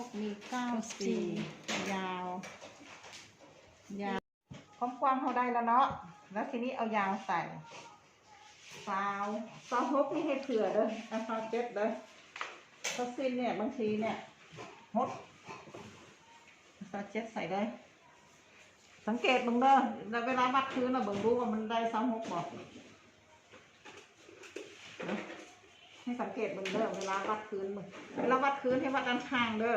ກມີເກົ້າ ເກົ້າ ສີ່ ສີ່ ຍາວ ຍາວ ຄວາມກວ້າງເຮົາໄດ້ແລ້ວເນາະ ແລ້ວທີນີ້ເອົາຍາວໃສ່ ຊາວ ຊາວຫົກນີ້ໃຫ້ເຜື່ອເດີ ເອົາຊາວເຈັດເດີ ເພາະສິ້ນເນີ້ຍບາງທີເນີ້ຍຫົດ ຊາວເຈັດໃສ່ເລີຍ ສັງເກດເບິ່ງເດີ ແລ້ວເວລາວັດຄືນນະ ເບິ່ງດູວ່າມັນໄດ້ຊາວຫົກບໍ່ ນະ ໃຫ້ສັງເກດເບິ່ງເດີ ເວລາວັດຄືນ ເວລາວັດຄືນໃຫ້ວັດດ້ານຂ້າງເດີ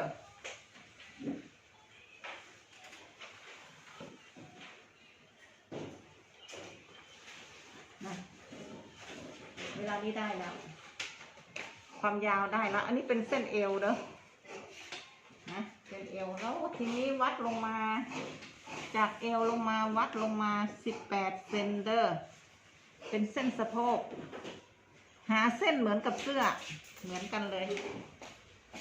ນະ ເວລານີ້ໄດ້ແລ້ວ ຄວາມຍາວໄດ້ແລ້ວ ອັນນີ້ເປັນເສັ້ນເອວເດີ ນະ ເປັນເອວ ແລ້ວທີນີ້ວັດລົງມາ ຈາກເອວລົງມາ ວັດລົງມາສິບແປດເຊັນເດີ ເປັນເສັ້ນສະໂພກ ຫາເສັ້ນເໝືອນກັບເສື້ອ ເໝືອນກັນເລີຍ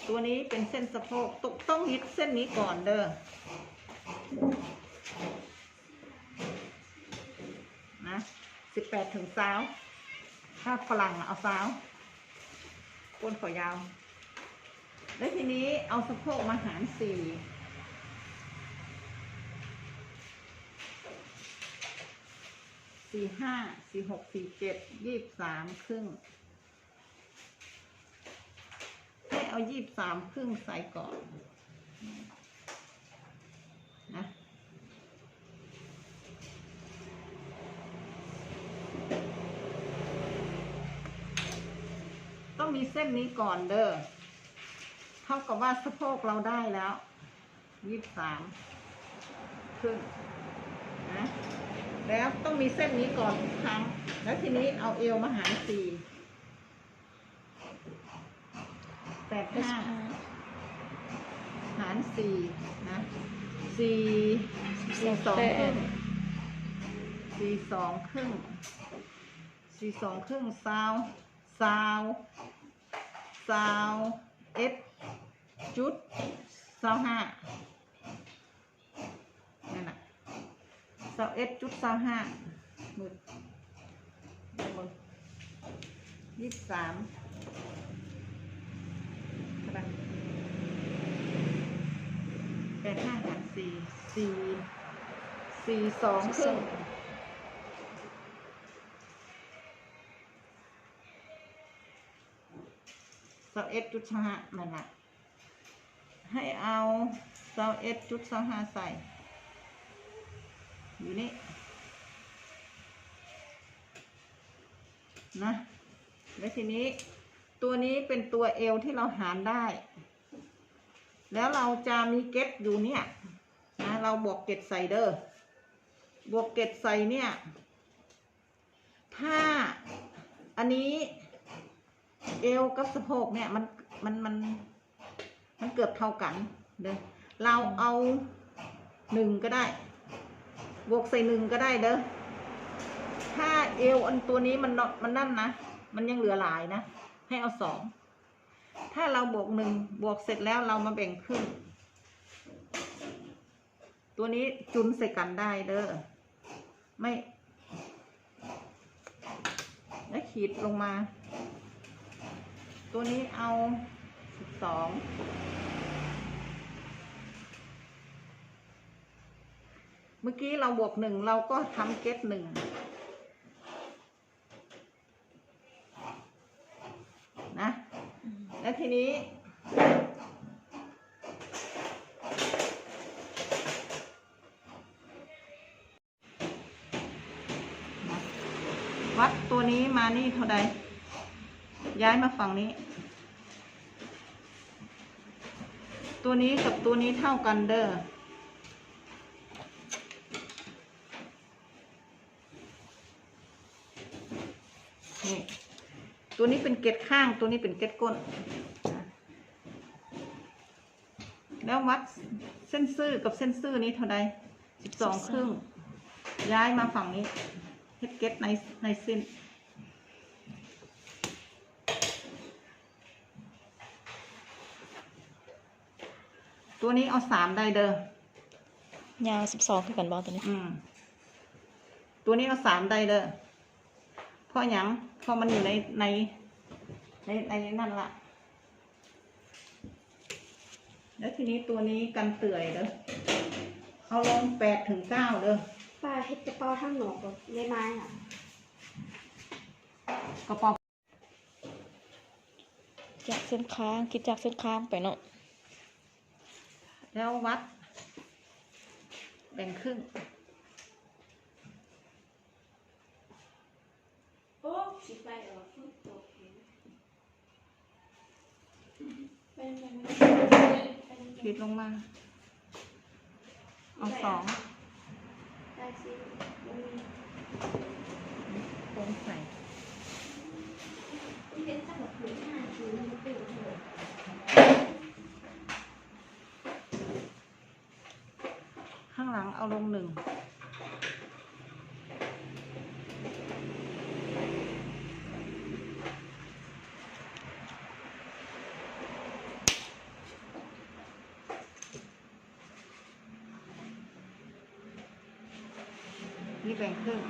ຕົວນີ້ເປັນເສັ້ນສະໂພກ ຕ້ອງ ຕ້ອງຍຶດເສັ້ນນີ້ກ່ອນເດີ ນະ ສິບແປດເຖິງຊາວ ຖ້າຝຣັ່ງເອົາຊາວ ກົ້ນເຂົາຍາວ ແລ້ວທີນີ້ເອົາສະໂພກມາຫານສີ່ ສີ່ຫ້າ ສີ່ຫົກ ສີ່ເຈັດ ຊາວສາມ ຄຶ່ງ ໃຫ້ເອົາຊາວສາມ ຄຶ່ງໃສ່ກ່ອນ ນະ ຕ້ອງມີເສັ້ນນີ້ກ່ອນເດີ ເທົ່າກັບວ່າສະໂພກເຮົາໄດ້ແລ້ວ ຊາວສາມ ຄຶ່ງ ນະ ແລ້ວຕ້ອງມີເສັ້ນນີ້ກ່ອນທຸກຄັ້ງ ແລ້ວທີນີ້ເອົາເອວມາຫານສີ່ ແປດຫ້າ ຫານສີ່ ນະ ສີ່ ສີ່ສອງ ຄຶ່ງ ສີ່ສອງ ຄຶ່ງ ສີ່ສອງ ຄຶ່ງ ຊາວ ຊາວ ຊາວເອັດຈຸດຊາວຫ້າ ນັ້ນນະ ຊາວເອັດຈຸດຊາວຫ້າ ມືດ ເບິ່ງ ຊາວສາມ ເທົ່າໃດ ແປດຫ້າຫານສີ່ ສີ່ ສີ່ສອງ ຄຶ່ງ ຊາວເອັດຈຸດຊາວຫ້າ ນັ້ນລະ ໃຫ້ເອົາຊາວເອັດຈຸດຊາວຫ້າໃສ່ ຢູ່ນີ້ ນະ ແລ້ວທີນີ້ ຕົວນີ້ເປັນຕົວເອວທີ່ເຮົາຫານໄດ້ ແລ້ວເຮົາຈະມີເກັດຢູ່ເນີ້ຍ ນະ ເຮົາບວກເກັດໃສ່ເດີ ບວກເກັດໃສ່ເນີ້ຍ ຖ້າອັນນີ້ເອວກັບສະໂພກເນີ້ຍ ມັນ ມັນ ມັນ ມັນເກືອບເທົ່າກັນເດີ ເຮົາເອົາໜຶ່ງກໍໄດ້ ບວກໃສ່ໜຶ່ງກໍໄດ້ເດີ ຖ້າເອວອັນຕົວນີ້ມັນເນາະ ມັນນັ້ນນະ ມັນຍັງເຫຼືອຫຼາຍນະ ໃຫ້ເອົາສອງ ຖ້າເຮົາບວກໜຶ່ງ ບວກເສັດແລ້ວເຮົາມາແບ່ງຄຶ່ງ ຕົວນີ້ຈຸນໃສ່ກັນໄດ້ເດີ ໄມ້ ແລ້ວຂີດລົງມາ ຕົວນີ້ເອົາສິບສອງ ເມື່ອກີ້ເຮົາບວກໜຶ່ງ ເຮົາກໍທຳເກັດໜຶ່ງ ນະ ແລ້ວທີນີ້ ວັດຕົວນີ້ມານີ້ເທົ່າໃດ? ຍ້າຍມາຝັ່ງນີ້ ຕົວນີ້ກັບຕົວນີ້ເທົ່າກັນເດີ. ນີ້ ຕົວນີ້ເປັນເກັດຂ້າງ ຕົວນີ້ເປັນເກັດກົ້ນ ແລ້ວວັດເສັ້ນຊື່ກັບເສັ້ນຊື່ນີ້ເທົ່າໃດ? ສິບສອງ ສິບສອງ ຄຶ່ງ ຍ້າຍມາຝັ່ງນີ້ ເຮັດເກັດໃນ ໃນເສັ້ນ ຕົວນີ້ເອົາສາມໄດ້ເດີ ຍາວສິບສອງຄືກັນບໍ່ຕົວນີ້? ອືມ ຕົວນີ້ເອົາສາມໄດ້ເດີ ເພາະຫຍັງ? ເພາະມັນຢູ່ໃນ ໃນ ໃນ ໃນນັ້ນລະ ແລ້ວທີນີ້ຕົວນີ້ກັນເປື່ອຍເດີ ເອົາລົງແປດເຖິງເກົ້າເດີ. ປ້າເຮັດກະເປົາທາງນອກກໍໄດ້ມາຫຍັງ ກະເປົາ ຈາກເສັ້ນຄາງ ຄິດຈາກເສັ້ນຄາງໄປເນາະ ແລ້ວວັດ ແບ່ງເຄິ່ງ. ໂອ້ ຊິໄປເອົາ ຝົນຕົກ. ຂີດລົງມາ ເອົາສອງ ໂຄ້ງໃສ່ ຂ້າງຫຼັງເອົາລົງໜຶ່ງ. ນີ້ແບ່ງເຄິ່ງ